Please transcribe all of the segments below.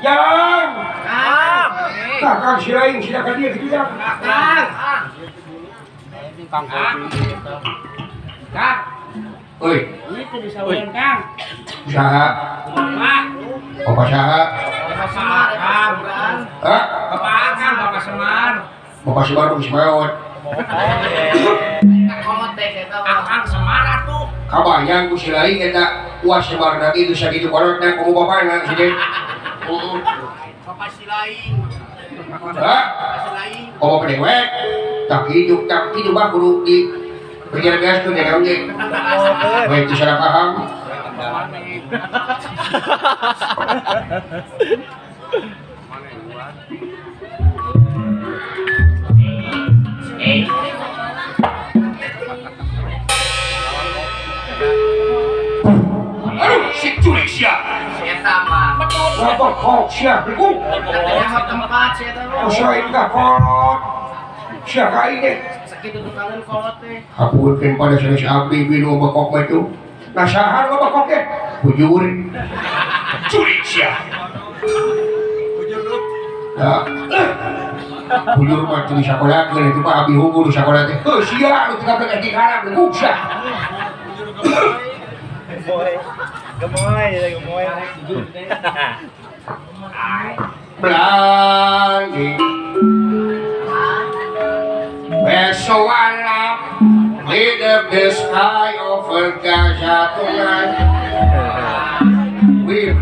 Jang. Kang. Kakang si lain silakan dia gitu jang. Kang. Kang Kang. Oi. Itu disawuran Kang. Usaha. Bapak. Bapak saha? Bapak Semar. Hah? Bapak Akang, Bapak Semar. Bapak Semar geus maot. Akang Semar atuh. Kabayang ku si lain eta uas Semar nanti geus sakitu kolotna komo bapana si teh. Bapak si lain. Hah? Komo dewek. Tak hidup, tak hidup mah kudu di berjalan-jalan ya naon ge. Baik itu salah paham. Aduh, si culik sia. Eta mah. Bapak kok sia begu. Katanya tempat sia eta mah. Usahain ka kolot. Sia ka ini. Sakitu tukangan kolot teh. Hapunten pada sanes abdi binu bakok mah itu. Nah saha nu bakok teh? Bujur. Culik sia. Bujur lu. Ya. Bujur mah teu disakolakeun itu mah abdi unggul di sakola teh. Heuh sia nu tinggal di karang begu sia. Gemoy. Gemoy, gemoy. Belandi. Besok malam, lit up the sky over Gaza tonight. Wih,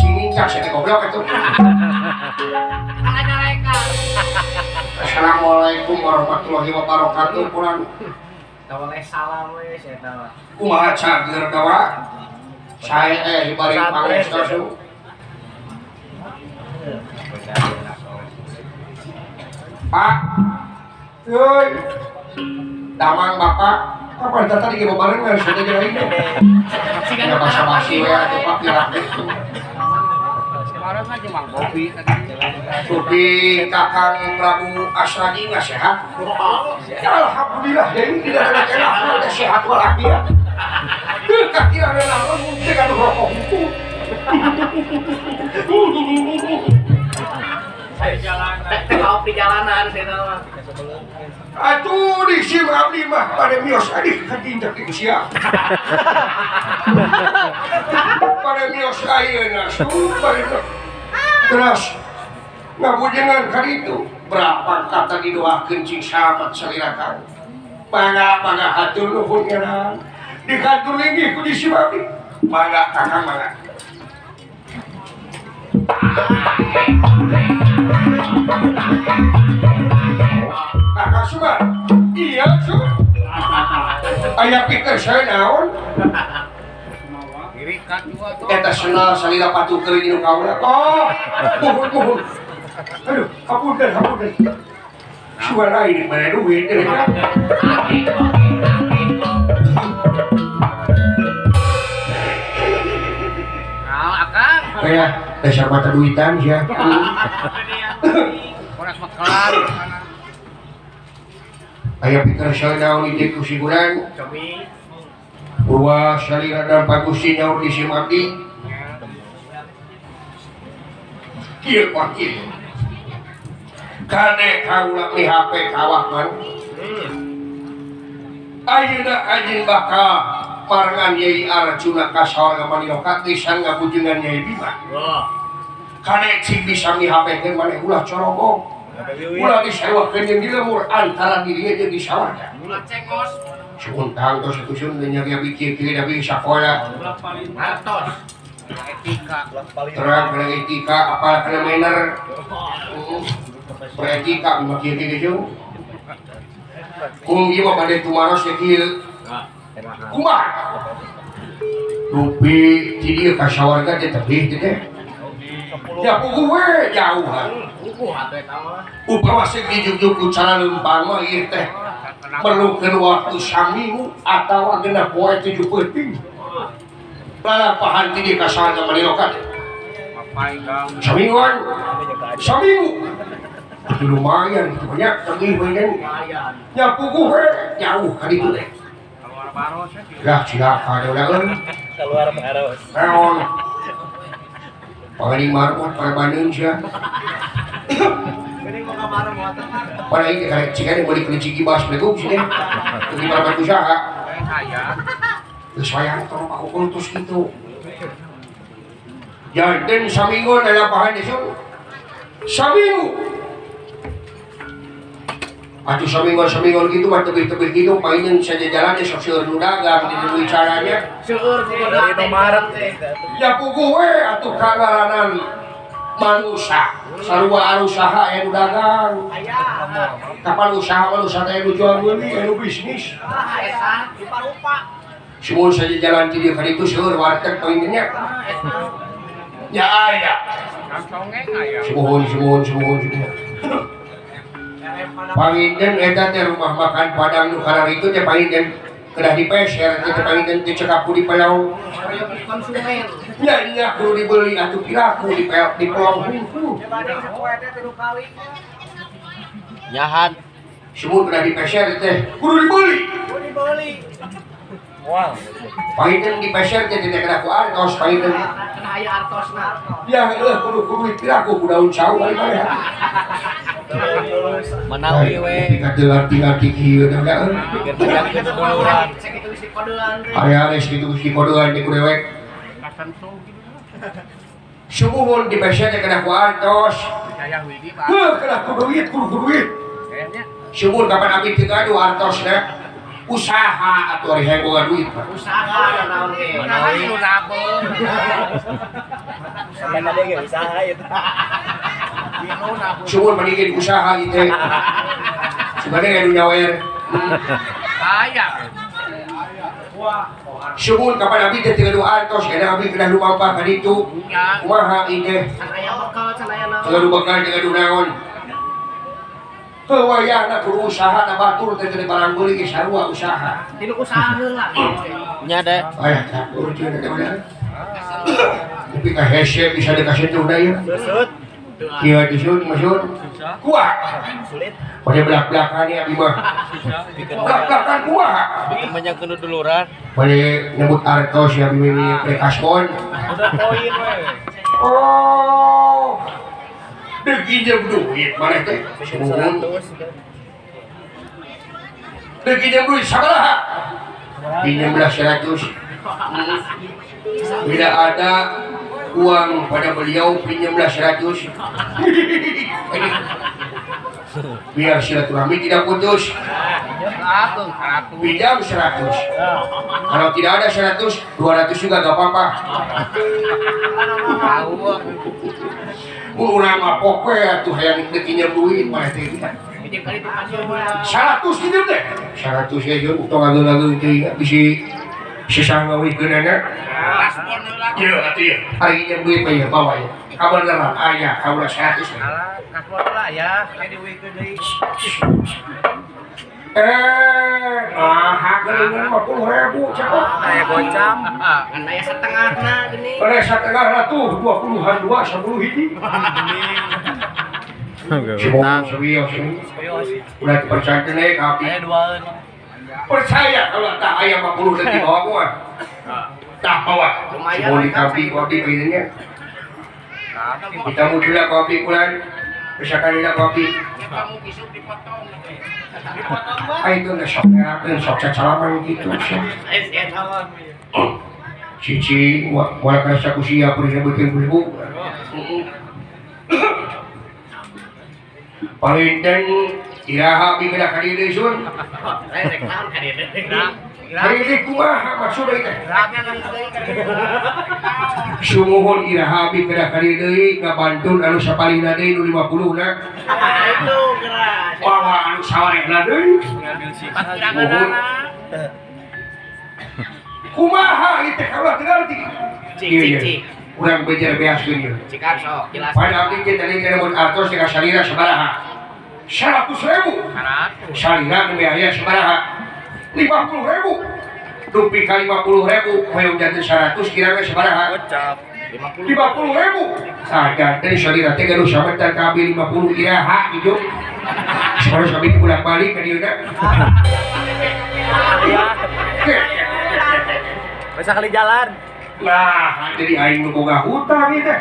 cingcak saya goblok itu. Assalamualaikum warahmatullahi wabarakatuh. Pulang. Tawaleh salam we saya tahu. Kumaha cager dawa? Saya bari pangestu. Pak, euy, damang bapak, kapan tadi ge barengan sudah jeung aing. Ya basa-basi we atuh Pak pirak gitu. Kemarin mah jeung Mang Bobi tadi. Supi Kakang Prabu Asradi nggak sehat? Alhamdulillah, jadi tidak ada enak, udah sehat walafiat. Kaki ada naon mungkin ada rokok itu. Tahu perjalanan saya tahu. Atuh di sim abdi mah pada mios adik katindak di usia. Pada mios ayeuna super. Terus ngabujengan kali itu berapa kata didoakeun cing salamet salira kang. Mangga mangga hatur nuhun ngeunaan. Di kantor linggih ku di sim abdi. Mangga kakang mangga. Kakak Sumar, iya Sum. Ayah pikir saya naon? Eta senal salila patuh keuring nu kaula. Oh, muhun muhun. Aduh, hapunten hapunten. Suara ini mana duit ini. Kayak dasar mata duitan sih ya. Ayah pikir saya naon di kusiguran. Purwa salira dan pagusi nyaur di sim abdi. Kieu wakil. Kade kaula mi HP kawah man. Ayeuna anjeun bakal parengan Yai Arjuna ka sawarga Maniloka pisan ngabujengan Yai Bima. Kade cing bisa mi HP-keun maneh ulah corobong. Ulah disewakeun jeung di lemur antara dirinya jeung di sawarga. Ulah cengos. Suuntang tos atusun teh nya pikir kieu da bisa sakola. Ulah paling hartos. Etika. Terang kana etika apal kana manner. Beretika mah kieu kieu. Kung ieu mah bade tumaros ya kieu. Kumaha? Dupi ti dieu ka sawarga teh tebih teh. Ya puguh we jauh. Puguh atuh eta mah. Upama sing dijugjug ku cara leumpang mah ieu teh perlukeun waktu saminggu atawa genep poe 7 peuting. Lalapahan ti dieu ka sawarga Maniloka teh. Samingguan. Saminggu. Itu lumayan gitu banyak tebih we. Ya puguh we jauh ka ditu teh. Lah cilaka deui. Keluar baros. Naon? Panganing marmot para Bandung sia. Pada ini karek cikan yang beli kelinci gibas belegug sih deh. Jadi para usaha. Geus wayang tong aku kultus kitu. Janten saminggu lalapahan desun. Saminggu. Atuh saminggu gitu mah tebih-tebih gitu painin saja jalan sok seueur nu dagang di duit caranya. Seueur Dari Indomaret teh. Ya puguh we atuh kangaranan manusia. Sarua arusaha aya nu dagang. Kapan usaha manusia teh nu jual meuli anu bisnis. Eta rupa-rupa. Semua saja jalan ti dieu ka ditu seueur warteg painnya. Ya aya. Sumuhun sumuhun sumuhun sumuhun. Panginten eta teh rumah makan Padang nu kararitu teh panginten kedah dipeser teh panginten teh cekap ku dipelong. Konsumen. Nya nya kudu dibeli atuh piraku dipelong hungkul. Nyahan. Sumuhun kedah dipeser teh kudu dibeli. Kudu dibeli. Wow. Panginten dipeser teh teh kedah ku artos panginten. Kedah aya artosna. Ya heuh kudu kudu piraku ku daun saung balik maneh. Manawi we. Tinggal kieu da euy. Pikir panjangkeun seduluran. Sakitu geus dikodean teh. Area sakitu geus dikodean teh ku dewek. Sumuhun dipeser teh kedah ku artos. Heuh kedah ku duit kudu ku duit. Sumuhun kapan abdi teu gaduh artosna. Usaha atuh ari hayang boga duit mah. Usaha naon ge. Manawi nu nabung. Sampai tadi ge usaha ieu. Sumuhun mendingin usaha ieu teh. Sebenarnya anu nyawer. Aya. Sumuhun kapan abdi teh teu gaduh artos, kana abdi kedah lumampah ka ditu. Kumaha ieu teh? Can aya bekal, can aya naon. Teu gaduh bekal, teu gaduh naon. Heuh wayahna kudu usaha na batur teh teu barang beuli ge sarua usaha. Tinu usaha heula. Nya deh. Aya campur ceuk teh mah. Tapi ka hese bisa dikasih tuh da ieu. Susut. Kieu disun masun. Kuat. Sulit. Pada belak-belakan ya abdi mah. Belak-belakan kumaha? Bikin banyak kena duluran. Pada nyebut artos ya abdi mah kasbon. Udah koin we. Oh. Deuk injem duit maneh teh. Sumuhun. Deuk injem duit sabaraha? Pinjamlah 100. Tidak ada uang pada beliau, pinjamlah 100. Biar silaturahmi tidak putus. Pinjam 100. Kalau tidak ada 100, 200 juga gak apa-apa. Urang mah pokoe atuh hayang deuk injem duit mah teh. 100 pinjam teh. 100 ya jeung tong ageung-ageung teuing bisi sisah ngawihkeunana. Ieu atuh ieu. Ari injem duit mah ieu bawa ieu. Kabeneran aya kaula 100. Alah, kasbon heula aya, kayak diwihkeun deui. Nah, geuningan 50.000 cakep. Aya gocap. Ngan aya setengahna geuning. Aya setengahna tuh 20-an 2 10 hiji. Utang. Udah dipercaya nih ka abdi. Aya duaeun. Percaya kalau tak aya 50 deui bawa gua. Tak bawa. Semua di kapi ku abdi pinnya. Kita mau dulu kopi pulang. Bisa kali lah kopi. Ah itu nggak sok ngerakin, sok salaman gitu. Cici, wala kerasa kusia, kusia bikin ribu. Palinten iraha bi kedah ka dieu sun. Hari ini kumaha maksudna teh? Sumuhun iraha abi kedah ka dieu deui ngabantun anu sapalihna deui nu 50 na. Itu geura. Bawa anu sawarehna deui. Muhun. Kumaha ieu teh kaula teu ngarti. Cik cik cik. Urang bejer beaskeun ieu. Cikan sok jelas. Pada abdi teh tadi teh mun artos teh ka salira sabaraha? 100.000. Salira nu aya sabaraha? 50.000. Dupi ka 50.000 hoyong janten 100 kira we sabaraha? Gocap. 50.000. Ah janten salira teh gaduh sametan ka abdi 50 iraha gitu. Sabarus abdi bolak-balik ka dieu na. Bisa kali jalan. Nah, jadi aing nu boga hutang ieu teh.